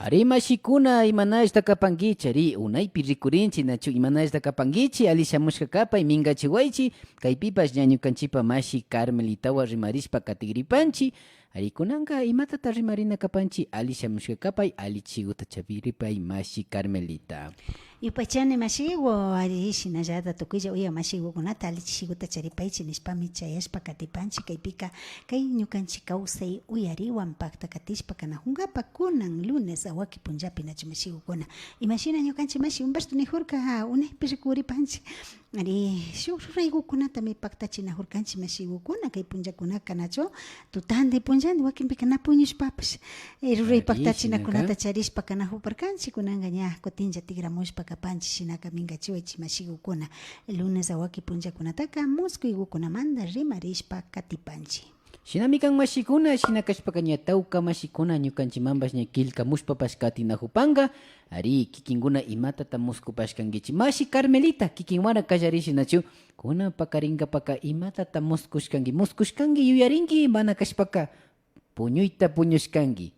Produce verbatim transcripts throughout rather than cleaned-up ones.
Ari mashikuna, imanashta kapankichi? Ari, unaypi rikurinchi, nachu? Imanashta kapankichi? Ali shamushka kapay, mingachiwaychi. Kaypipash ña ñukanchipa mashi Carmelitawan rimarishpa katigripanchi. Ari, kunanka imatata rimarina kapanchi? Ali shamushka kapay, ali chishiguta chapiripay, mashi Carmelita. Yupaychani mashigu, ari, shinallata tukuylla uyak mashigukunata ali chishiguta charipaychi nishpami chayashpa katipanchi. Kaypika kay ñukanchi kawsay uyariwan pakta katishpa kanajungapa kunan lunes awaki punllapi, nachu mashigukuna? Imashina ñukanchi mashi Humberto nijurka, unaypi rikuripanchi. Ari, shuk ruraygukunatami paktachinajurkanchi mashigukuna, kay punllakunaka, nachu? Tutandi punllandi, wakinpika na puñushpapash, eh, ruray paktachinakunata charishpa kanajuparkanchi, kunanka ña kutinlla tigramushpa kapanchi, shinaka mingachiwaychi mashigukuna, lunes awaki punllakunataka muskuygukunamanda rimarishpa katipanchi. Shinami kan mashikuna, shina kashpaka ña tawka mashikuna ñukanchimanpash ña killkamushpapash katinajupanka. Ari, kikinkuna imatata muskupashkankichi? Mashi Carmelita, kikinwanra kallarishi, nachu? Kunan pakaringapaka imatata muskushkanki? Muskushkanki, yuyarinki, mana kashpaka puñuyta puñushkanki.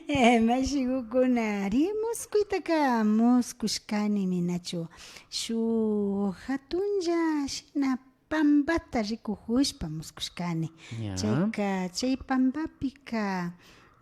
Eh, mashigukuna, ari, muskuytaka muskushkanimi, nachu? Shuk jatunlla shina pambata rikujushpa muskushkani. Ya. Chayka, chay pambapika,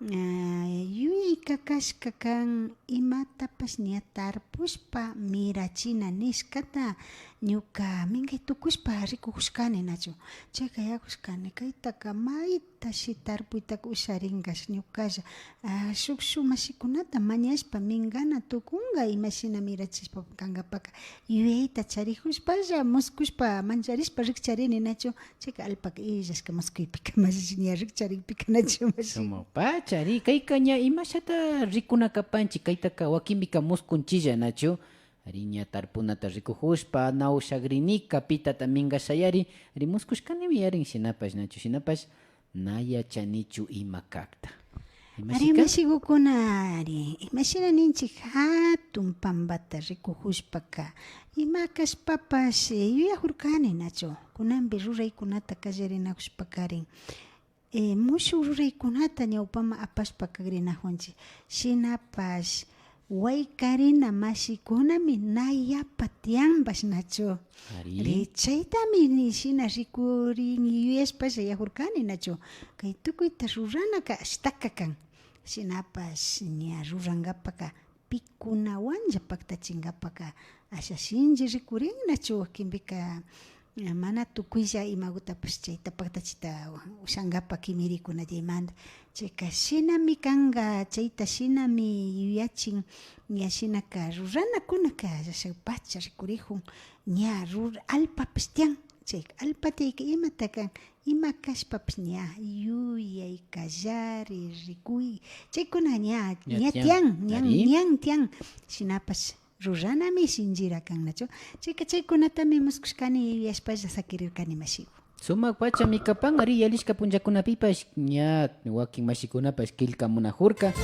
ah, yuyayka kashka kan, imatapash ña tarpushpa mirachina nishkata ñuka mingay tukushpa rikujushkani, nachu? Chayka yakushkani, kaytaka maytashi tarpuytaka usharingash ñukalla. Ah, shuk, shuk mashikunata mañashpa mingana tukunga, imashina mirachishpa kangapaka yuyayta charijushpalla, muskushpa, mancharishpa rikcharini, nachu? Chayka allpaka illashka muskuypika, mashi ña rikcharikpika, nachu, mashi? Sumakpacha, ari, kayka ña imashata rikuna kapanchi, kaytaka wakinpika muskunchilla, nachu? Ari, ña tarpunata rikujushpa, na ushagrinika, pitata mingashayari, ari, muskushkanimi yarin, shinapash, nachu? Shinapash, na yachanichu ima kakta. Ari, imashika? Mashigukuna, ari, imashina ninchik, jatun pambata rikujushpaka, ima kashpapash, eh, yuyajurkani, nachu? Kunanpi ruraykunata kallarinajushpakarin, eh, mushuk ruraykunata ñawpaman apashpa kagrinajunchik. Shinapash, waykarina mashikunami na yapa tiyanpash, nachu? Ari. Ri, chaytami ni shina rikurin yuyashpalla yajurkani, nachu? Kay tukuyta ruranaka ashtaka kan. Shinapash ña rurangapaka pikunawanlla paktachingapaka asha shinlli rikurin, nachu? Wakinpika, eh, mana tukuylla imagutapash chayta paktachita ushangapa kimirikunallamanta. Chayka shinami kanga, chayta shinami yuyachin, ña shinaka ruranakunaka asha pacha rikurijun, ña rur-, allpapash tiyan. Chay allpa tiyayka imata kan, ima kashpapash ña yuyay, kallari, rikuy, chaykuna ña, ña tiyan, ñan, ñan tiyan. Shinapash ruranami shinllira kan, nachu? Chayka chaykunatami muskushkani, yuyashpalla sakirirkani, mashigu. Sumak pachami kapan, ari, yalishka punllakunapipash ña wakin mashikunapash killkamunajurka.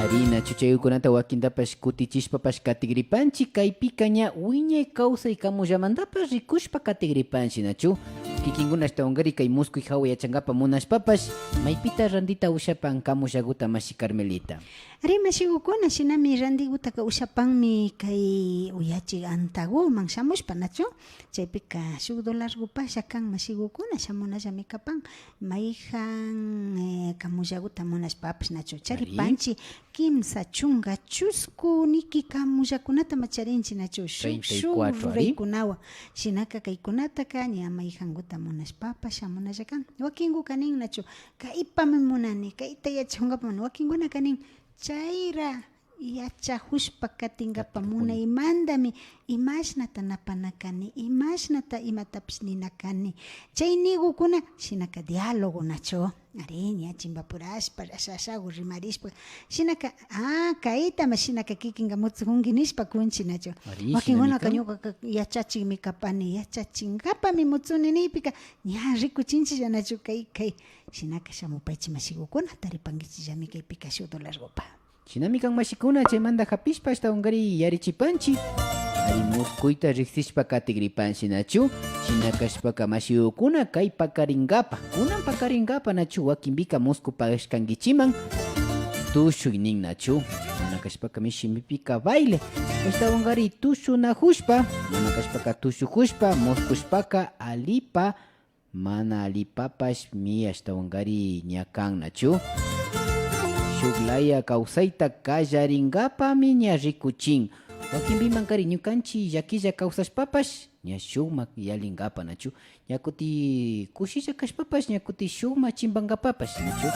Ari, nachu, chaykunata wakintapash kutichishpapash katigripanchi, kaypika ña wiñay kawsay kamullamantapash rikushpa katigripanchi, nachu? Kikinkuna ashtawankari kay muskuy jawa yachangapa munashpapash, maypita randita ushapan kamullaguta, mashi Carmelita? Ari, mashigukuna, shinami randigutaka ushapanmi kay uyachik antaguman shamushpa, nachu? Chaypika shuk dolargupasha kan, mashigukuna, shamunallami kapan. Mayjan, eh, kamullaguta munashpapash, nachu? Charipanchi kimsa, chunka, chusku niki kamullakunatama charinchi, nachu? Shuk, shuk ruraykunawan. Shinaka kaykunataka ña mayjanguta munashpapash shamunalla kan. Wakinguka nin, nachu? Kaypami munani, kayta yachajungapami munani. Wakingunaka nin, chayra yachajushpa katingapa munaymantami imashnata napana kani, imashnata imatapish nina kani. Chay nigukuna shinaka diálogo, nachu? Ari, ña chimbapurashpa, asha, ashagu rimarishpa, shinaka, ah, kaytama shinaka kikinka mutsujunki nishpa kunchi, nachu? Wakinkunaka ñukaka yachachikmi kapani, yachachingapami mutsuni nikpika, ña rikuchinchilla, nachu? Kay, kay, shinaka shamupaychi mashigukuna, taripankichillami kaypika shuk dolargupa. Shinami kan mashikuna, chaymanta japishpa ashtawankari yarichipanchi. Ari, muskuyta riksishpa katigripanchi, nachu? Shina kashpaka mashigukuna, kay pakaringapa, kunan pakaringapa, nachu, wakinpika muskupashkankichiman. tushuy nin nachu. Mana kashpaka mishimipika baile. Ashtawankari tushunajushpa, mana kashpaka tushujushpa, muskushpaka alipa, mana alipapashmi ashtawankari ña kan nachu. Shuk laya kawsayta kallarinkapami ña rikuchin. Wakinpimankari ñukanchi llakilla kawsashpapash ña shukma yalinkapa nachu. Ña kuti kushilla kashpapash, ña kuti shukma chimpankapapash nachu.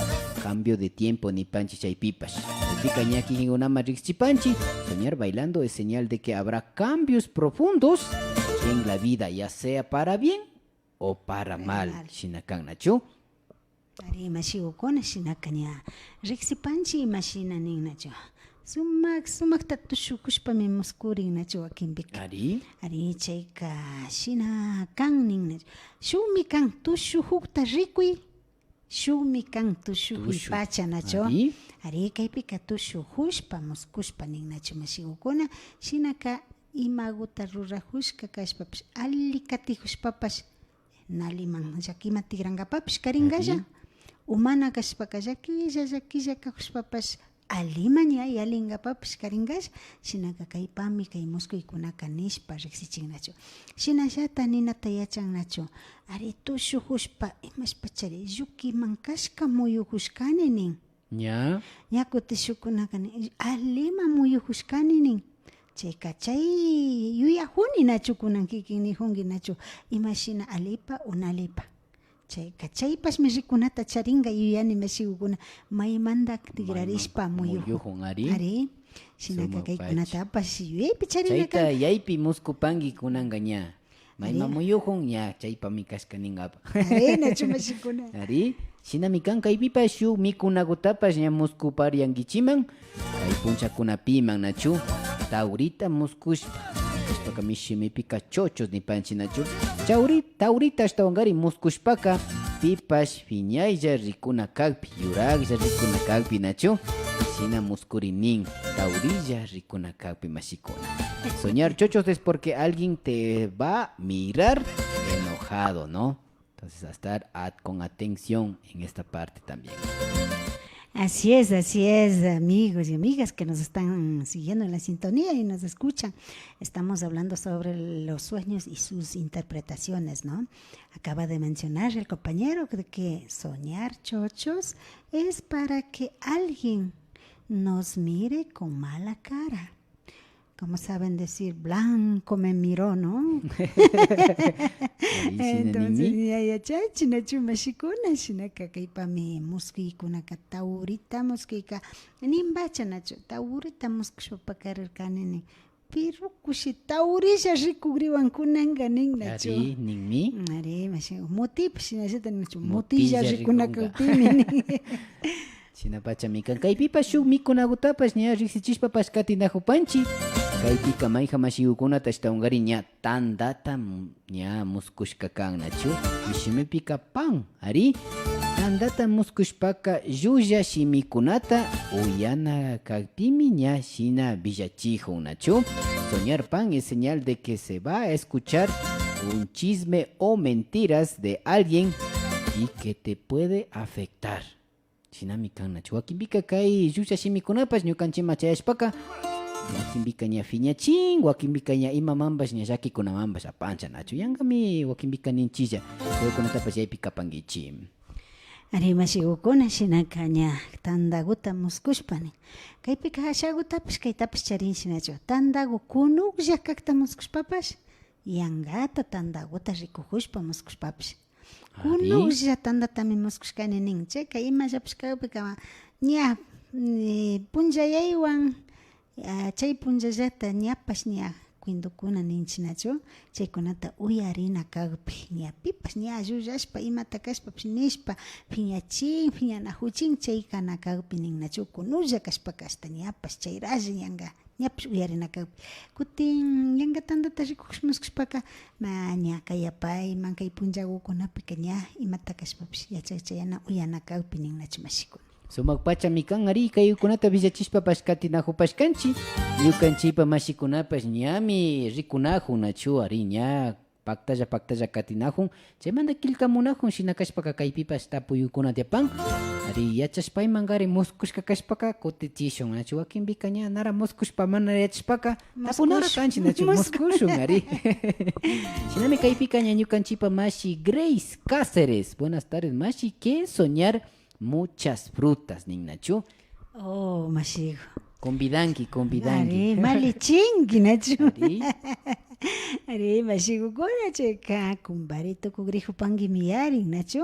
Cambio de tiempo nipanchi chaypipash. Chaypika ña kikinkunaman riksichipanchi, soñar bailando es señal de que habrá cambios profundos en la vida, ya sea para bien o para mal, shina kan nachu. Ari, mashigukuna, shinaka ña riksipanchi imashina nin nachu. Sumak, sumakta tushukushpami muskurin nachu wakinpika. Ari. Ari, chayka shina kan nin nachu. Shukmi kan tushujukta rikuy, shukmi kan tushujuy pacha nachu. Ari. Ari, kaypika tushujushpa, muskushpa nin nachu mashigukuna. Shinaka imaguta rurajushka kashpapash, alli katijushpapash, naliman llakima tikrankapapash karinkalla. Ari. O mana kashpaka llakilla, llakilla kajushpapash, alima ña yalinkapapash karinkalla. Shinaka kaypami kay muskuykunaka nishpa riksichin nachu. Shinallata ninata yachan nachu. Ari, tushujushpa, imashpachari, llukiman kashka muyujushkani nin. Ña. Ña kutin shukkunaka nin, alima muyujushkani nin. Chayka chay yuyajuni nachu kunan kikin nijunki nachu, imashina alipa o nalipa. Chayka chaypashmi rikunata charinka yuyani mashigukuna, maymanta tikrarishpa muyujun. Muyujun, ari. Ari. Shinaka kaykunatapash yuyaypi charina kan. Chayta yaypi muskupanki kunanka ña. Mayma muyujun ña chaypami kashka ninkapa. Ari, nachu mashikuna. Ari, shinami kan kaypipash shuk mikunagutapash ña muskupariankichiman. Kay punchakunapiman nachu, taurita muskushpa. Kashpaka mishimipika chochos nipanchi nachu. Chauri, taurita ashtawankari muskushpaka pipash piñaylla rikuna kakpi, yuraklla rikuna kakpi nachu. Shina muskuri nin, taurilla rikuna kakpi mashikuna. Soñar chochos es porque alguien te va a mirar enojado, ¿no? Entonces, a estar at-, con atención en esta parte también. Así es, así es, amigos y amigas que nos están siguiendo en la sintonía y nos escuchan. Estamos hablando sobre los sueños y sus interpretaciones, ¿no? Acaba de mencionar el compañero de que soñar chochos es para que alguien nos mire con mala cara. Como saben decir, blanco me miró, ¿no? Entonces, ña yachanchi nachu mashikuna, shinaka kaypami muskuykunaka taurita muskuyka, nimbacha nachu, taurita muskushpapaka rirkani nin. Pero kushi taurilla rikugriwan kunanka nin nachu. Ari, ninmi. Ari, mashi, mutipash shinallata nachu, mutilla rikuna kakpimi nin. Shinapachami kan. Kaypipash shuk mikunagutapash ña riksichishpapash katinajupanchi. Kaypika mayjan mashigukunata ashtawankari ña tandata m-, ña muskushka kan nachu. Mishimipika pan, ari. Tandata muskushpaka llulla shimikunata uyana kakpimi ña shina willachijun nachu. Soñar pan es señal de que se va a escuchar un chisme o mentiras de alguien y que te puede afectar. Shinami kan nachu. Wakinpika kay llulla shimikunapash ñukanchiman chayashpaka, wakinpika ña piñachin, wakinpika ña imamanpash ña llakikunamanpash apancha nachu. Yankami wakinpika ninchilla, kaykunatapash yaypi kapankichi. Ari, mashigukuna, shinaka ña tandaguta muskushpa nin. Kaypika ashagutapash kaytapash charinchi nachu. Tandagu kunuklla kakta muskushpapash, yankata tandaguta rikujushpa muskushpapash. Ari. Kunuklla tandatami muskushkani nin. Chayka imallapash kakpika ña, eh, punllayaywan, ah, chay punllallata ñapash ña cuentokuna ninchi nachu, chaykunata uyarina kakpi, ña pipash ña llullashpa imata kashpapash nishpa piñachin, piñanajuchin, chay kana kakpi nin nachu, kunuklla kashpaka ashta ñapash chayralla yanka. Ñapash uyarina kakpi. Kutin yanka tandata rikukush muskushpaka, ma, ña kay yapayman, kay punllagukunapika ña imata kashpapash yachachayana, uyana kakpi nin nachu mashikuna. Sumak pachami kan, ari, kaykunata willachishpapash katinajupashkanchi. Ñukanchipa mashikunapash ñami rikunajun nachu, ari, ña paktalla, paktalla katinajun. Chaymanta killkamunajun, shina kashpaka kaypipash tapuyukuna tiyapan. Ari, yachashpaymankari muskushka kashpaka kutichishun, nachu? Wakinpika ña nara muskushpa mana yachashpaka tapunara kanchi, nachu? Muskushun, ari. Shinami kaypika ña ñukanchipa mashi Grace Cáceres. Buenas tardes, mashi. ¿Qué soñar muchas frutas? Nin, nachu? Oh, mashigu. Convidanki, convidanki. Ari, mallichinki, nachu? Ari. Ari, mashigukuna chayka kumbari tukugrijupankimi yarin, nachu?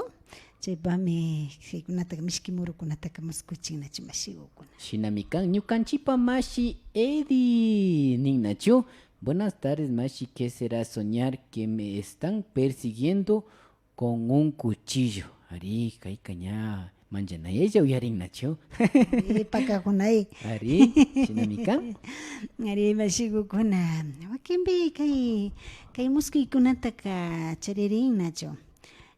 Chaypami chaykunataka, mishki murukunataka muskuchin, nachu, mashigukuna? Shinami kan. Ñukanchipa mashi Eddie nin, nachu? Buenas tardes, mashi. ¿Qué será soñar que me están persiguiendo con un cuchillo? Ari, kayka ña manchanayaylla uyarin, nachu? Ari, pakajunay. Ari, shinami kan. Ari, mashigukuna, wakinpi kay, kay muskuykunataka charirin, nachu?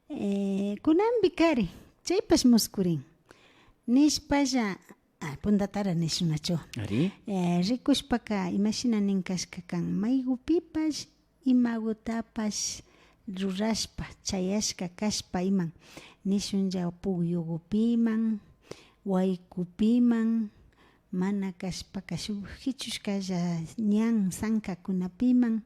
Eh, kunanpi kari, chaypash muskurin. Nishpalla, ah, puntatara nishun, nachu? Ari. Eh, rikushpaka, imashina nin kashka kan, maygupipash, imagutapash rurashpa, chayashka kashpa iman, nishunlla pukyugupiman, waykupiman, mana kashpaka shuk jichushkalla ñan sankakunapiman,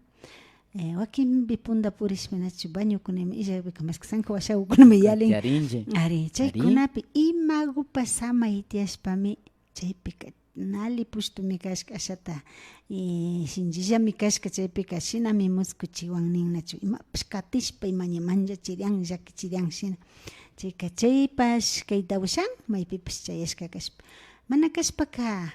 eh, wakinpi punta purishpa, nachu, bañokuna ima illakpika, mashki sanka washagukunami yalin. Yarinlla. Ari, ari. Chaykunapi imagupash samay tiyashpami, chaypika nali pushtumi kashka, ashata, eh, shinchillami kashka, chaypika shinami muskuchiwan nin, nachu, imapash katishpa ima ña manchachirian, llakichirian shina. Chayka chaypash kayta ushan, maypipash chayashka kashpa. Mana kashpaka,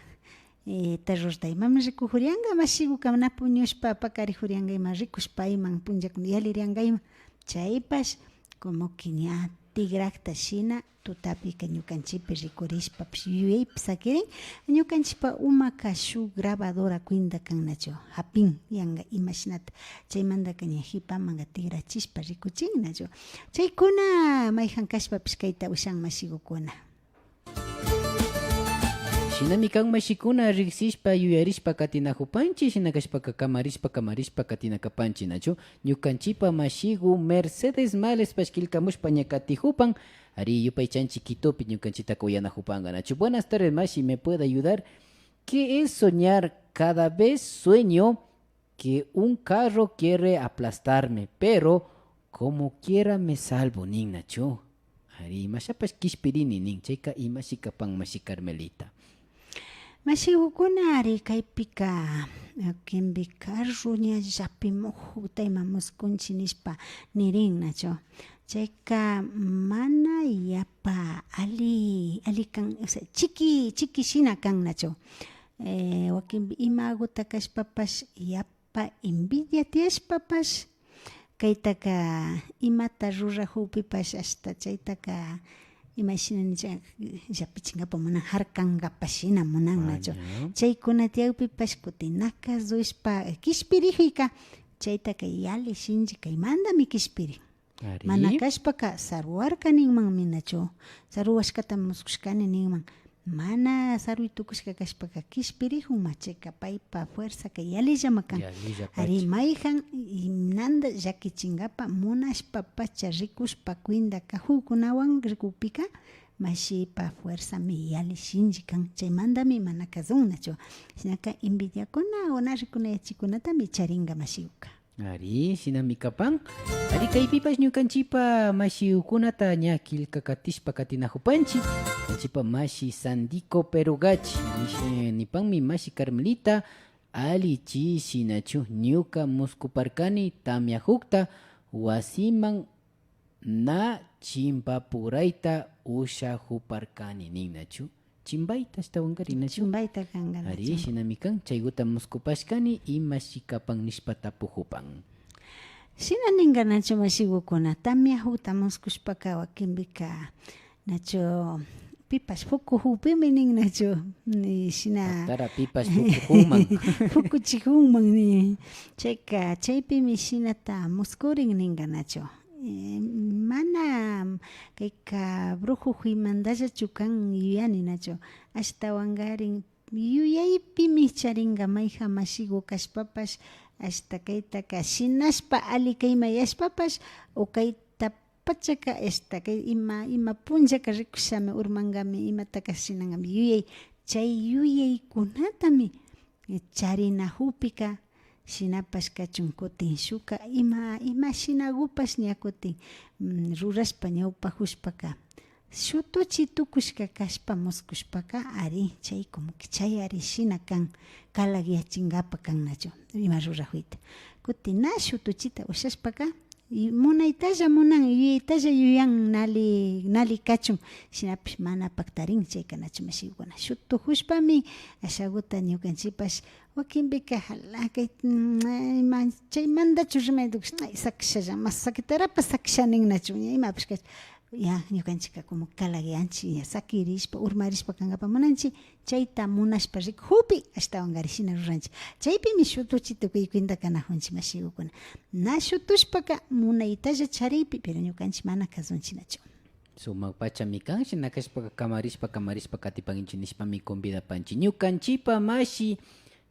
eh, terrorta imami rikujurianga, mashiguka na puñushpa pakarijurianga ima rikushpa iman punllakuna yalirianga ima. Chaypash como que ña tigrakta shina tutapika ñukanchipi rikurishpapish yuyaypi sakirin. Ñukanchipa umaka shuk grabadora cuenta kan, nachu, japin yanga imashinata, chaymantaka ña jipamanka tigrachishpa rikuchin, nachu. Chaykuna mayjan kashpapish kayta ushan, mashigukuna. Shinami kan, mashikuna, riksishpa yuyarishpa katinajupanchi, shina kashpaka kamarishpa kamarishpa katina kapanchi, nachu? Ñukanchipa mashigu Mercedes Malespash killkamushpa ña katijupan. Ari, yupaychanchi Quitopi ñukanchita kuyanajupanka, nachu? Buenas tardes, mashi, ¿me puede ayudar? ¿Qué es soñar? Cada vez sueño que un carro quiere aplastarme, pero como quiera me salvo, nin, nachu? Ari, imashapash kishpirini nin, chayka imashi kapan, mashi Carmelita? Mashigukuna, ari, kaypika, wakinpi carro ña llapimujukta ima muskunchi nishpa nirin, nachu? Chayka mana yapa ali, ali kan, o sea, chiki, chiki shina kan, nachu? Eh, wakinpi imaguta kashpapash yapa envidia tiyashpapash, kaytaka imata rurajukpipash ashta chaytaka imashina nicha, llapichinkapa munan, jarkankapa shina munan, nachu? Chaykunata yawpipash kutin na kasushpa kishpirijuyka, chaytaka yali shinchi kaymantami kishpirin. Ari. Mana kashpaka saruwarka ninmanmi, nachu? Saruwashkata muskushkani ninman. Mana saruy tukushka kashpaka kishpirijunma, chayka paypa fuerzaka yalillama kan. Yallillapacha. Ari, mayjan imanta llakichinkapa munashpapacha rikushpa cuenta kajukkunawan rikukpika, mashipa fuerzami yali shinchi kan. Chaymantami mana kasunnachu. Shinaka envidiakuna o na rikunayachikunatami charinka mashiguka. Ari, shinami kapan. Ari, kaypipash ñukanchipa mashiukunata ña killka katishpa katinajupanchi. Ñukanchipa mashi Sandico Perugachi nish-, nipanmi, mashi Carmelita, ali chi shinachu, ñuka muskuparkani tamiajukta wasiman na chimpapurayta ushajuparkani ninnachu. Chimbayta ashtawankarin nachu. Chimbayta kanka nachu. Ari, shinami kan. Chaykuta muskupashkani, imashi kapan nishpa tapujupan. Shina ninka nachu mashigukuna, tamiajuta muskushpaka wakinpika nachu, pipash pukujukpimi nin nachu, ni shina. Patara pipash pukujunman. Pukuchijunman ni. Chayka, chaypimi shinata muskurin ninka nachu. Eh, mana kayka brujujuimantallachu kan yuyani nachu. Ashtawankarin yuyaypimi charinka, mayjan mashigu kashpapash ashta kaytaka shinashpa ali kaymayashpapash, o kayta pachaka, ashta kay ima, ima punllaka rikushami urmangami, imataka shinangami yuyay, chay yuyaykunatami, eh, charinajupika, shinapash kachun kutin shuka ima, ima shinagupash ña kutin, mm, rurashpa ñawpajushpaka, shutuchi tukushka kashpa muskushpaka, ari, chay como que chay ari shina kan, kalaguiyachingapa kan nachu, ima rurajuyta. Kutin na shutuchita ushashpaka, y munaytalla munan, yuyaytalla yuyan, nali, nali kachun, shinapish mana paktarin chayka nachu mashigukuna. Shutujushpami ashaguta ñukanchipash wakinpika jala kay, mm, ima, chaymandachu rimaydukush, ay, sakishalla, mas sakitarapash sakisha nin nachu, ña imapish kachun. Ya, ñukanchika como kalaguianchi, ña sakirishpa, urmarishpa kangapa munanchi, chayta munashpa rikujupi, ashtawankari shina ruranchi. Chaypimi shutuchi tukuy cuenta kanajunchi mashigukuna. Na shutushpaka munaytalla chariypi, pero ñukanchi mana kazunchi nachu. Sumak pachami kan, shina kashpaka kamarishpa, kamarishpa katipankichi nishpami convidapanchi. Ñukanchipa mashi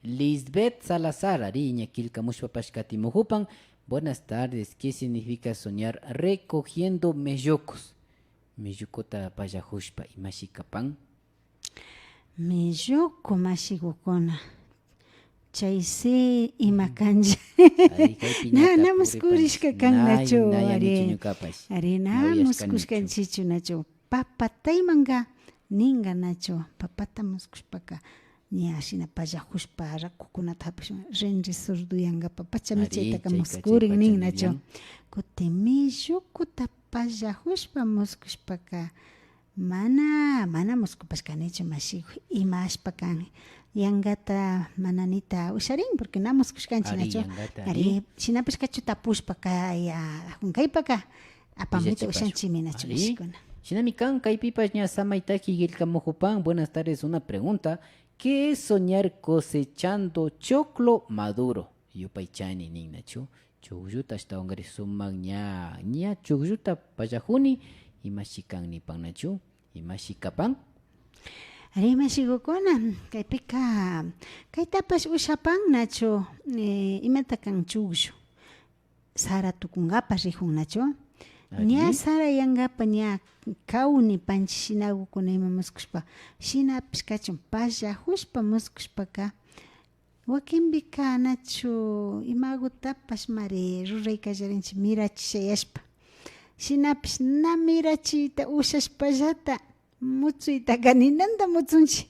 Lisbeth Salazar, ari, ña killkamushpapash katimujupan. Buenas tardes, ¿qué significa soñar recogiendo mellocos? Mellokuta pallajushpa, imashi kapan? Melloco mashigukuna. Chaysi ima kanlla. Ari, kaypi na, ñata na puripanchik. Muskurishka kan nachu, na, ari. Ñukapash. Ari, na, na uyashkanichu. Muskushkanchichu nachu. Papataymanka ninka nachu. Papata muskushpaka ña shina pallajushpa rakukunata japishun. Rinri surduyankapa pachami. Ari, chaytaka chayka, muskurin chay nin pachami nachu. Ñan. Kutin mellokuta pallajushpa muskushpaka, mana, mana muskupashkanichu mashiku, ima ashpa kan. Yankata mana nita usharin, porque na muskushkanchi. Ari, nachu? Yankata, ari, ari. Shinapash kachu tapushpa kaya, kaypaka, apamita ushanchimi nachu, ari, mashikuna. Shinami kan, kaypipash ña samaytaki killkamujupan. Buenas tardes, una pregunta. ¿Qué es soñar cosechando choclo maduro? Yupaychani nin nachu. Chuklluta ashtawankari sumak ña, ña chuklluta pallajuni, imashi kan nipan nachu, imashi kapan. Ari, mashigukuna, kaypika, kaytapash ushapan nachu, eh, imata kan chukllu, sara tukunkapa rijun nachu. Ari. Ña sara yankapa ña kaw nipanchi shinagukuna ima muskushpa, shinapish kachun, pallajushpa muskushpaka, wakinpika nachu imagutapash mari ruray kallarinchi mirachi shayashpa. Shinapish na mirachiyta ushashpallata mutsuytaka ninanta mutsunchi.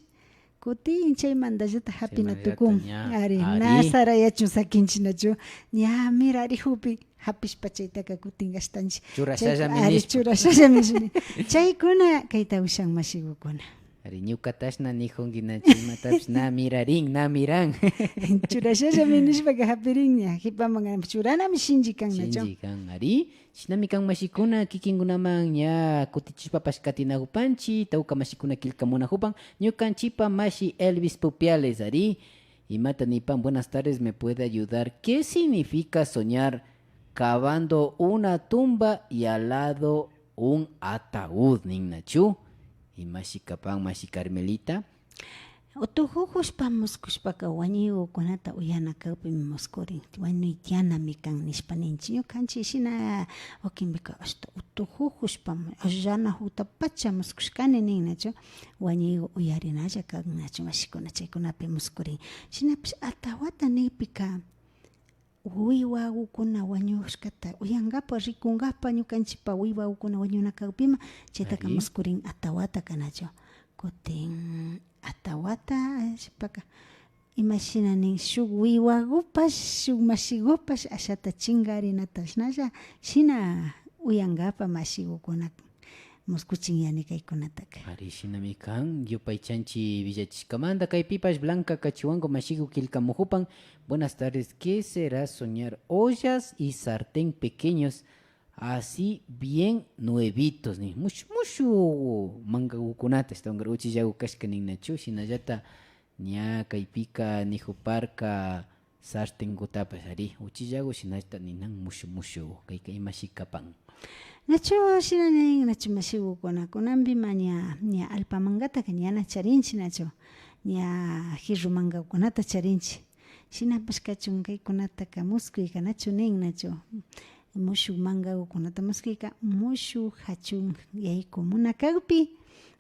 Kutin chaymantallata japina tukun. Chaymantallata ña, ari, ari, na sarayachun sakinchi nachu. Ña mirarijukpi japishpa chaytaka kutin gashtanchi. Churashallami nishpa. Chayka, ari, churashallami nishpa. Chaykuna kayta ushan mashigukuna. Ari, ñukatashna nijunki nachu, imatapish na mirarin, na miran. Churashallami nishpaka japirin ña, jipaman churanami shinchi kan nachu. Shinchi kan, ari. Shinami kan mashikuna, kikinkunaman ña kutichishpapash katinajupanchi, tawka mashikuna killkamunajupan, ñukanchipa mashi Elvis Pupiales, ari. Imata nipan, buenas tardes, ¿me puede ayudar? ¿Qué significa soñar cavando una tumba y al lado un ataúd? Nin nachu. Imashi kapan, mashi Carmelita. Utujujushpa muskushpaka wañuygukunata uyana kakpimi muskurin. Wañuy tiyanami kan nishpa ninchi. Ñukanchi shina wakinpika ashta utujujushpa allanajutapacha muskushkani nin nachu. Wañuygu uyarinalla kan nachu mashikuna chaykunapi muskurin. Shinapish atawata nikpika, wiwagukuna wañushkata uyankapa, rikunkapa ñukanchipa wiwagukuna wañuna kakpima, chaytaka muskurin atawata kanachu. Kutin atawata, ashpaka, imashina nin, shuk wiwagupash, shuk mashigupash ashata chinkarinata ashnalla shina uyankapa mashigukuna. Muskuchin yani kaykunataka. Ari, shinami kan, yupaychanchi villachishkamanta. Kaypipash Blanca Cachihuango mashigu killkamujupan. Buenas tardes, ¿qué será soñar ollas y sartén pequeños así bien nuevitos? Nin, mush, mushu mankagukunata, ashtawankari uchillagu kashka nin nachu, shinallata ña kaypika nijuparka sartenkutapash, ari, uchillagu shinallata ninan mushu mushu, kayka imashi kapan. Nachu shina nin, nachu mashigukuna, kunanpima ña, ña allpa mankataka ñana charinchi, nachu, ña jirru mankakunata charinchi. Shinapash kachun kaykunataka muskuyka nachu nin nachu. Mushuk mankakukunata muskuyka mushuk hachun yaykumuna kakpi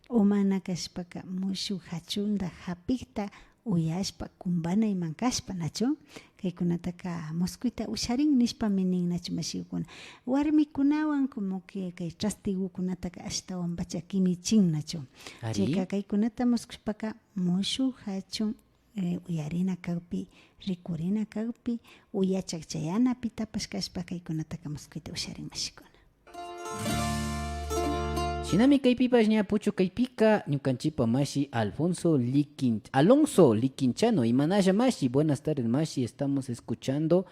o mana kashpaka mushuk hachunta hapikta uyashpa kumpanayman kashpa nachu. Kaykunataka muskuyta usharin nishpami nin nachu mashikukuna. Warmikunawan como que kay trastigukunataka ashtawanpacha kimichin nachu. Ari. Chayka kaykunata muskushpaka mushuk hachun eh, uyarina kakpi, rikurina kakpi, o yachak chayana pitapash kashpa kaykunataka muskuyta usharin mashikuna. Shinami kaypipash ña puchu kaypika ñukanchipa mashi Alfonso Liquin, Alonso Liquinchano, imanalla mashi, buenas tardes mashi, estamos escuchando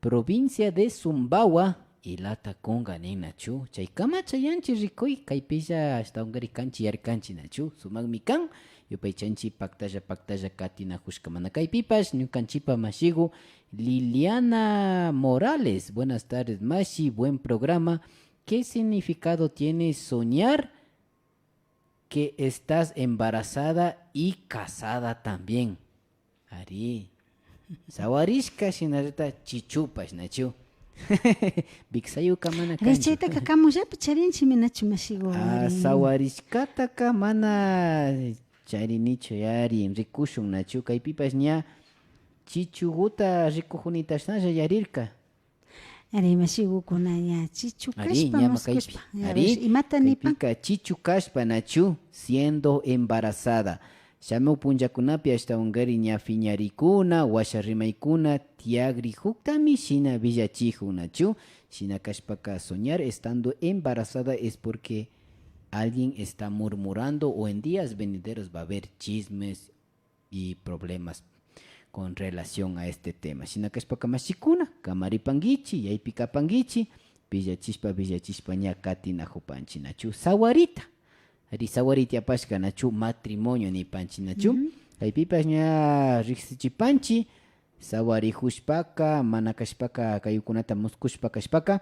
provincia de Sumbawa, Ilata Kunga nin nachu. Chaykama chayanchi rikuy, kaypilla ashtawankari kanchi yarkanchi nachu. Sumakmi kan, yupaychanchi paktalla paktalla katinajushka mana kaypipash, ñukanchipa mashigu Liliana Morales. Buenas tardes, mashi, buen programa. ¿Qué significado tiene soñar que estás embarazada y casada también? Ari. Sawarishka shinallata chichupash nachu. Viksayuka mana kanchu. Richaytaka kamullapi charinchimi nachu mashigu. Ah, ari. Sawarishkataka mana charinichu yari, rikushun nachu. Kaypipash ña chichuguta rikujunita ashnalla yarirka. Ari, mashigukuna ña chichu kashpa muskushpa. Ari, ñama kaypi. Ari, imata nipan? Kaypika chichu kashpa nachu, siendo embarazada. Shamuk punllakunapi ashtawankari ña piñarikuna, washa rimaykuna tiyakrijuktami shina willachijun nachu. Shina kashpaka soñar estando embarazada es porque alguien está murmurando o en días venideros va a haber chismes y problemas con relación a este tema. Shina kashpaka mashikuna, kamaripankichi, yaypi kapankichi, villachishpa, villachishpa ña katinajupanchi nachu. Sawarita. Ari, sawarita apashka nachu, matrimonio nipanchi nachu. Kaypipash ña riksichipanchi, sawarijushpaka, mana kashpaka, kayukunata muskushpa kashpaka,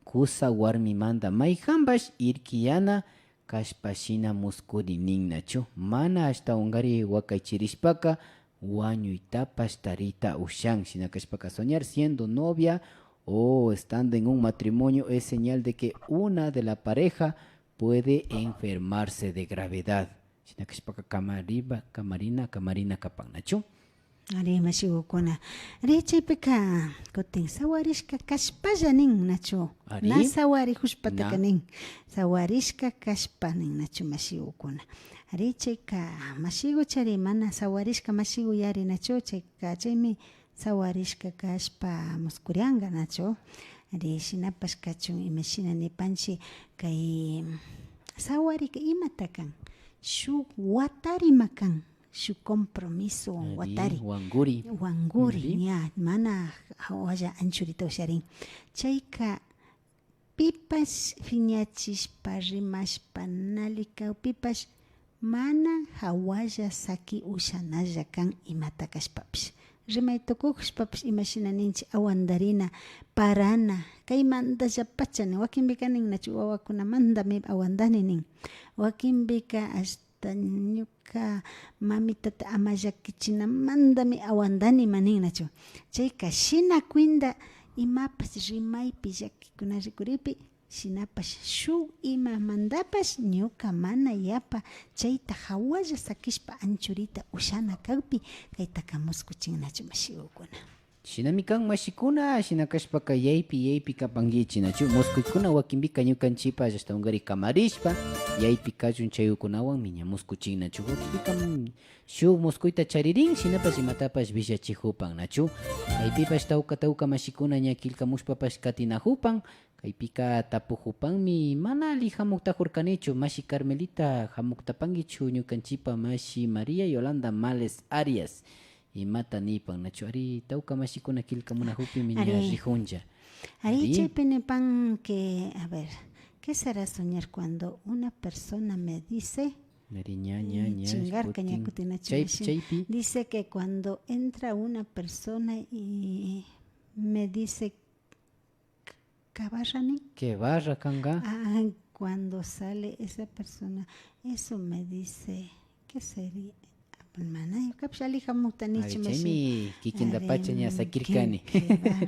kusa warmimanta mayjanpash irkiyana kashpa shina muskuri nin nachu. Mana ashtawankari wakaychirishpaka wañuytapash tarita ushan. Shina kashpaka soñar siendo novia o estando en un matrimonio es señal de que una de la pareja puede enfermarse de gravedad. Shina kashpaka kamariba, kamarina, kamarina kapan nachu. Ari, mashigukuna. Ari, chaypika kutin sawarishka kashpalla nin nachu. Ari. Na sawarijushpataka nin. Sawarishka kashpa nin nachu mashigukuna. Ari, chayka mashigu chari mana sawarishka mashigu yari nachu. Chayka chaymi sawarishka kashpa muskurianka nachu. Ari, shinapash kachun imashina nipanchi kay sawarika imata kan. Shuk watarima kan. Shuk compromiso watari. Wankuri. Wankuri, ña, mana hawalla anchurita usharin. Chayka pipash piñachishpa, rimashpa, nali kakpipash mana hawalla saki ushanalla kan imata kashpapish. Rimay tukukushpapish imashina ninchi awantarina, parana, kaymantallapacha nin. Wakinpika nin nachu wawakunamantami awantani nin. Wakinpika ashta ñuka mamitata ama llakichinamantami awantani ima nin nachu. Chayka shina cuenta imapash rimaypi llakikuna rikurikpi shinapash shuk imamantapash ñuka mana yapa chayta hawalla sakishpa anchurita ushana kakpi kaytaka muskuchin nachu mashigukuna. Shinami kan mashikuna, shina kashpaka yaypi yaypi kapankichi nachu. Muskuykuna wakinpika ñukanchipa ashtawankari kamarishpa yaypi kachun chaykunawanmi ña muskuchin nachu. Wakinpika shuk muskuyta charirin, shinapash imatapash willachijupan nachu. Kaypipash tawka tawka mashikuna ña killkamushpapash katinajupan. Kaypika tapujupanmi, mana ali jamuktajurkanichu, mashi Carmelita, jamuktapankichu ñukanchipa mashi María Yolanda Males Arias. Imata nipan nachu, ari, tawka mashikuna killkamunajukpimi ña rijunlla. Ari, chaypi nipan que, a ver, ¿qué será soñar cuando una persona me dice? Ari, ña, ña, ña, chingarka ña kutin nachu. Chaypi, chaypi. Dice que cuando entra una persona y me dice, ¿qué barra nin? ¿Qué barra kanka? Ah, cuando sale esa persona, eso me dice, ¿qué sería? A Mana ñukapish alli jamukta nichu. Ari, mashi. Chaymi kikintapacha ña sakirkani. Qué, qué barra.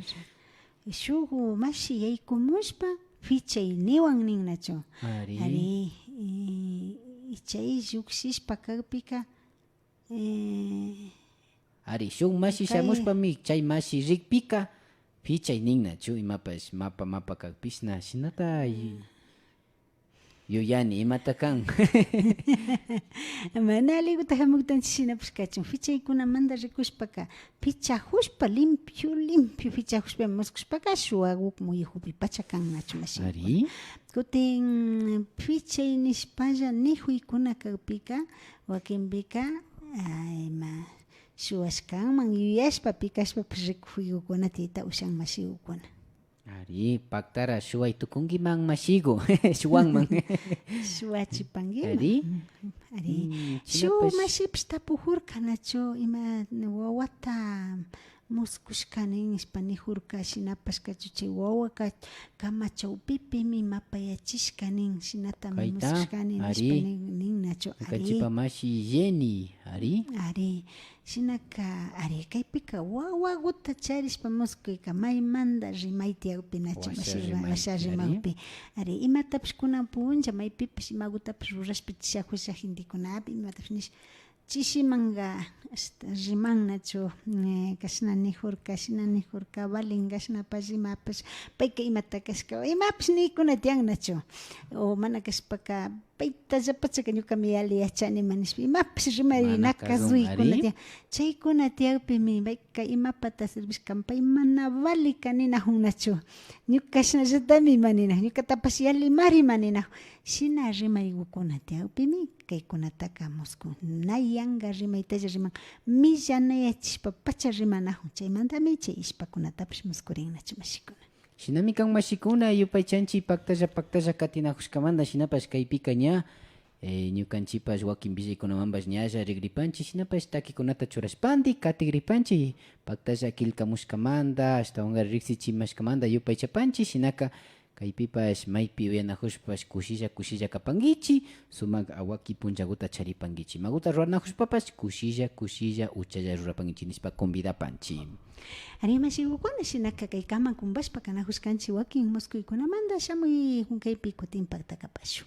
Shuk mashi yaykumushpa, fichayniwan nin nachu. Ari. Ari, y, y chay llukshishpa kakpika, eh, ari, shuk mashi kay shamushpami chay mashi rikpika, fichay nin nachu, imapash mapa, mapa kakpishna, shinata y-, yuyani, imata kan. Mana alliguta jamuktanchik shinapash kachun. Fichaykunamanta rikushpaka, fichajushpa, limpio, limpio fichajushpa muskushpaka, shuwaguk muyujupi pacha kan nachu, mashi. Ari. Kutin, fichay nishpalla nijuykuna kakpika, wakinpika, ah, ima, shuwashkanman yuyashpa, pikashpapash rikujuyukuna tiyta ushan mashigukuna. Ari, paktara shuway tukunkiman mashigu, shuwanman. Shuwachipankima. Ari. Mm, ari. Mm, shuk shinapash mashipish tapujurka nachu, ima wawata muskushka nin, nishpa nijurka, shinapash kachu chay wawaka kama chawpipimi mapayachishka nin, shinatami muskushkani nishpa nin, nin nachu. Ari. Ñukanchipa mashi Jenny, ari. Ari. Shinaka, ari, kaypika wawaguta charishpa muskuyka maymanta rimay tiyakpi nachu, washa mashi, rimay, washa ari. Rimakpi. Ari, imatapish kunan puncha maypipish imagutapish rurashpa chishajusha gentekunapi imatapish nish, chishimanka, ashta riman nachu, eh, kashna nijurka, shina nijurka, valin kashnapa rimapash, payka imata kashka, imapish nikuna tiyan nachu. O mana kashpaka, paytallapachaka ñukami yali yachani ima nishpa, imapish rimari na kazuykuna tiyan. Chaykuna tiyakpimi, payka imapata servishkan, pay mana valika ninajun nachu. Ñuka kashnallatami ima ninajun, ñukatapash yalimari ima ninajun. Shina rimaygukuna tiyakpimi, kaykunataka muskun. Na yanka rimaytalla riman, millanayachishpa pacha rimanajun. Chaymantami chay ishpakunatapish muskurin nachu, mashikuna. Shinami kan mashikuna, yupaychanchik paktalla paktalla katinajushkamanta, shinapash kaypika ña, eh, ñukanchikpash wakin willaykunamanpash ñalla rigripanchik, shinapash takikunata churashpanti katigripanchik, paktalla killkamushkamanta, ashtawankarin riksichimashkamanta yupaychapanchik, shinaka kaypipash maypi uyanajushpapash kushilla kushilla kapankichik, sumak awaki punllaguta charipankichik. Imaguta ruranajushpapash kushilla kushilla uchalla rurapankichik nishpa convidapanchik. Ari, mashigukuna, shinaka kaykaman kumpashpa kanajushkanchik wakin muskuykunamanta, shamuy hunkaypi kutin pakta kapashun.